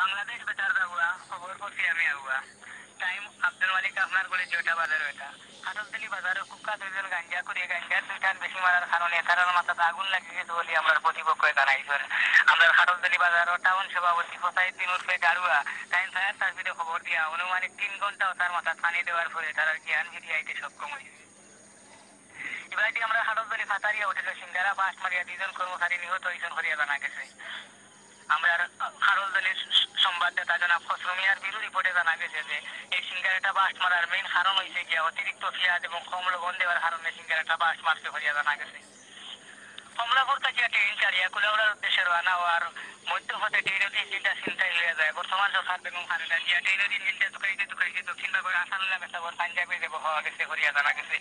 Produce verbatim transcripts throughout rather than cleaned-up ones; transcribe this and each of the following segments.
বাংলাদেশ বেতার দাবুয়া, খবর পড়ছি আমি আগুয়া। টাইম আব্দুল মালিক, আপনার ঘড়ি ছয়টা বাজার ওইটা। কাঠলতলি বাজারো কুখ্যাত দুইজন গাঞ্জা করি গাঞ্জার দুইটান বেশি মারার কারণে তারার মাথাত আগুন লাগি গেছে বলে আমরার প্রতিপক্ষে জানাইছইন। আমরার কাঠলতলি বাজারো টাউন সভাপতি ফসাইদ্দিন উর্ফে গাড়ুয়া, টাইম ফায়ার সার্ভিসে খবর দিয়া আনুমানিক তিন ঘন্টা তার মাথাত পানি দেওয়ার পরে তারার জ্ঞান ফিরিয়া আইতে সক্ষম অইছে। ইবাদি আমরার কাঠলতলি ফাতারিয়া হোটেলো সিঙ্গারা বাস্ট মারিয়া দুইজন কর্মচারী নিহত অইছইন করিয়া জানা গেছে। আমরার কাঠলতলির সংবাদদাতা জনাব খসরু মিয়ার ব্যুরো রিপোর্টে জানা গেছে যে এই সিঙ্গারাটা বাস্ট মারার মেইন কারণ অইছে গিয়া অতিরিক্ত পিয়াজ এবং কম লবণ দেওয়ার কারণে সিঙ্গারাটা বাস্ট মারছে করিয়া জানা গেছে। কমলাপুর থাকিয়া ট্রেন ছাড়িয়া কুলাউড়ার উদ্দেশ্যে রওয়ানা অওয়ার মধ্যপথে ট্রেনর ইঞ্জিনটা ছিনতাই অইয়া যায়। বর্তমান সরকার বেগম খালেদা জিয়া ট্রেনর ইঞ্জিনটা তুকাইতে তুকাইতে দক্ষিণ ভাগর আসানুল্লাহ মেসাবর পাঞ্জাবে দেবো হওয়া গেছে করিয়া জানা গেছে।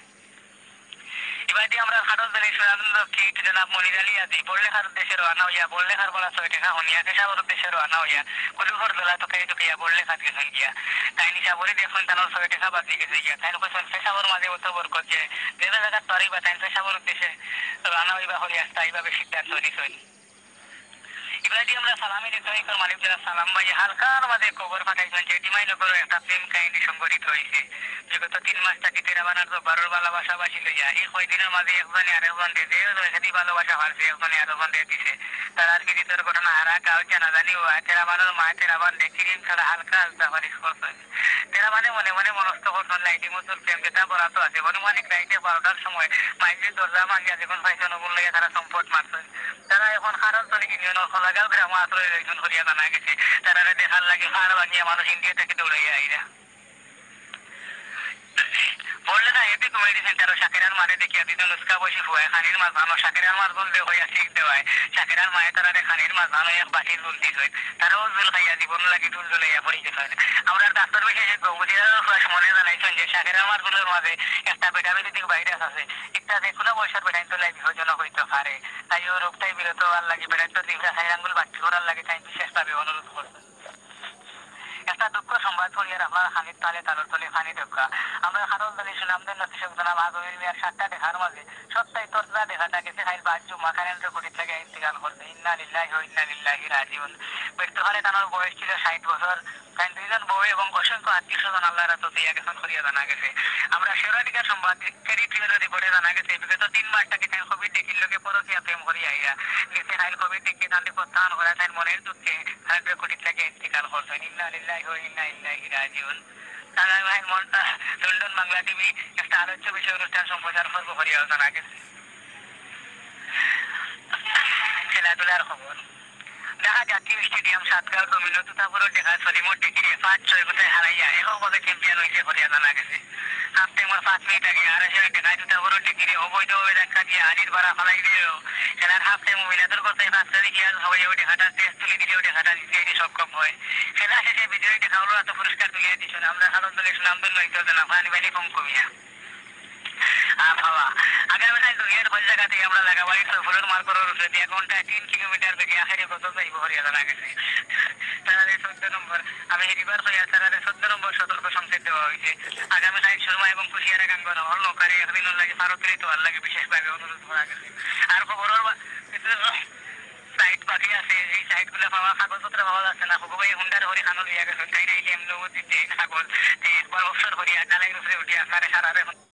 ইবাদি আমরার কাঠলতলি সুনামধন্য কিট জনাব মনির আলী আজি পড়লেখার উদ্দেশ্যে রওয়ানা অইয়া পড়লেখার বলা ছয় টেকা হুনিয়া পেশাবর উদ্দেশ্যে রওয়ানা অইয়া কুলুফর দলা তুকাই তুকাইয়া পড়লেখাত গেছইন গিয়া। তাইন হিসাব করি দেখছইন তানর ছয় টেকা বাঁচি গেছে গিয়া। তাইন কইছইন পেশাবর মাঝে অত বরকত যে যে জাগাত পারিবা তাইন পেশাবর উদ্দেশ্যে রওয়ানা অইবা করিয়া স্থায়ীভাবে সিদ্ধান্ত নিছইন। ইবাদি আমরা সালামি দিতে হই, মালিক যারা সালাম ভাই হালকার মাঝে খবর পাঠাইছেন যে ডিমাইনগরও একটা প্রেম কাহিনী সংঘটিত হয়েছে। বিগত তিন মাস থাকি তেরাবানার তো বারোর ভালোবাসাবাসী লইয়া এই কয়দিনের মাঝে একজনে আরেকজন দে যে সেটি ভালোবাসা হারছে একজনে আরেকজন দে দিছে। তার আর কি ভিতর ঘটনা হারা কাউ জানা জানি ও তেরাবানার মা তেরাবান দে ক্রিম ছাড়া হালকা হালকা পালিশ করছে। তেরাবানে মনে মনে মনস্থ করছেন লাইটি মজুর প্রেম যেটা বরাত আছে। মনে মনে রাইতে বারোটার সময় মাইজের দরজা ভাঙিয়া যখন পাইছেন ওগুন লইয়া তারা সম্পদ মারছেন। তারা এখন কাঠলতলি ইউনিয়নর খোলাগাঁও গ্রামো আশ্রয় লইছইন করিয়া জানা গেছে। তারারে দেখার লাগি পাহাড় ভাঙিয়া মানুষ ইন্ডিয়া থাকি দৌড়াইয়া আইরা। বললে না, হ্যাপি কমিউনিটি সেন্টারো শাকিরার মারে দেখিয়া দুইজন উস্কা বয়সী ফুয়ায় খানির মাছ ভানো, শাকিরার মাছ বলতে হইয়া ঠিক দেওয়ায়, শাকিরার মায়ে তারারে খানির মাছ ভানো এক বাটির ঝুল দিছইন। তারাও ঝুল খাইয়া জীবন লাগি ঝুল ঝুলাইয়া পড়ি গেছইন। আমরার ডাক্তার বিশেষজ্ঞ মুজিবুর রহমান মনে জানাইছইন যে শাকিরার মাছ ঝুলর মাঝে একটা ভিটামিন ভিত্তিক ভাইরাস আছে। একটা যে কোনো বয়সর বেটাইন তো লাই বিপজ্জনক হইতে পারে। তাই ও রোগটাই বিরত হওয়ার লাগি বেটাইন তো জিভরা চাইর আঙ্গুল বাট্টি করার লাগি তাই বিশেষভাবে অনুরোধ করছে। একটা দুঃখ সংবাদ পড়িয়ার আপনার খানির তালে তালর তলে খানি দক্কা। আমরা কাঠলতলি সুনামধন্য কৃষক জনাব আজমির মিয়ার সাতটা দেখার মাঝে সপ্তাহে তরজা দেখাটা গেছে খাইল বাদ জুম্মা কারেন্টর খুঁটির লাগি ইন্তেকাল করছে। ইন্না লিল্লাহি ওয়া ইন্না ইলাইহি রাজিউন। মৃত্যুকালে তানর বয়স ছিল ষাট বছর। তাই দুইজন বউ এবং অসংখ্য আত্মীয় স্বজন আল্লাহর রাস্তাত দিয়া গেছইন করিয়া জানা গেছে। আমরা শেওরাটিকার সংবাদ টেরি ট্রিবিউনের রিপোর্টে জানা গেছে, বিগত তিন মাস থাকি তাই কবির ডেকির লগে পরকীয়া প্রেম করিয়া আইয়া গেছে। খাইল কবির ডেকে তানরে প্রত্যাহার করা তাই মনের দুঃখে তানরে খুঁটির লাগি ইন্তেকাল করছইন। ইন্না লিল্লাহি ওয়া ইন্না ইলাইহি রাজিউন। আগামী মাসে মন-, আহ, লন্ডন বাংলা টিভি একটা আলোচ্য বিষয় অনুষ্ঠান সম্প্রচার করবো করিয়াও জানা গেছে। খেলাধুলার খবর। ঢাকা জাতীয় স্টেডিয়াম সাতগাঁও ডোমিনো তুতাপুরর ঢাকা সলিমর ডেকিরে পাঁচ ছয় গোলে হারাইয়া একক ভাবে চ্যাম্পিয়ন হইছে করিয়া জানা গেছে। হাফ টাইমর পাঁচ মিনিট আগে আড়াইশো ঢাকায় তুতাপুরর ডেকিরে অবৈধভাবে ধাক্কা দিয়া আলির বাড়া ফালাই দিলেও খেলার হাফ টাইম মিলাদুর কথায় পাঁচ তারিখ ইয়ার সবাই ওই ঢাকাটা শেষ তুলে দিলেও ঢাকাটা জিতে সক্ষম হয়। খেলা শেষে বিজয়ী ঢাকা হলো এত পুরস্কার তুলিয়া দিচ্ছেন। আমরা কাঠলতলি সুনামধন্য ইতোর জন্য ফানি বানি কম কমিয়া। আ, বাবা, আগামী কাল দুনিয়ার কোন জায়গাতে আমরা লাগাবাড়ি সফরের মার্করের উপরে দিয়া ঘন্টায় তিন কিলোমিটার বেগে আখেরি গজল যাইব করিয়া জানা গেছে। তারারে চোদ্দ নম্বর, আমি রিভার হইয়া তারারে চোদ্দ নম্বর সতর্ক সংকেত দেওয়া হয়েছে। আগামী কাল সুরমা এবং কুশিয়ারা গাঙ্গন হল নৌকারে একদিনের লাগি ভারতের তো আর লাগে বিশেষভাবে অনুরোধ করা গেছে। আর খবর হল বা-, সাইট বাকি আছে, এই সাইটগুলো পাওয়া, কাগজপত্র পাওয়া যাচ্ছে না। হবু ভাই হুন্ডার হরি খানো লইয়া গেছেন, তাই না? এই এমনি দিতে এই কাগজ, এই একবার অবসর করি আর নালাই উপরে উঠি আপনারে সারা এখন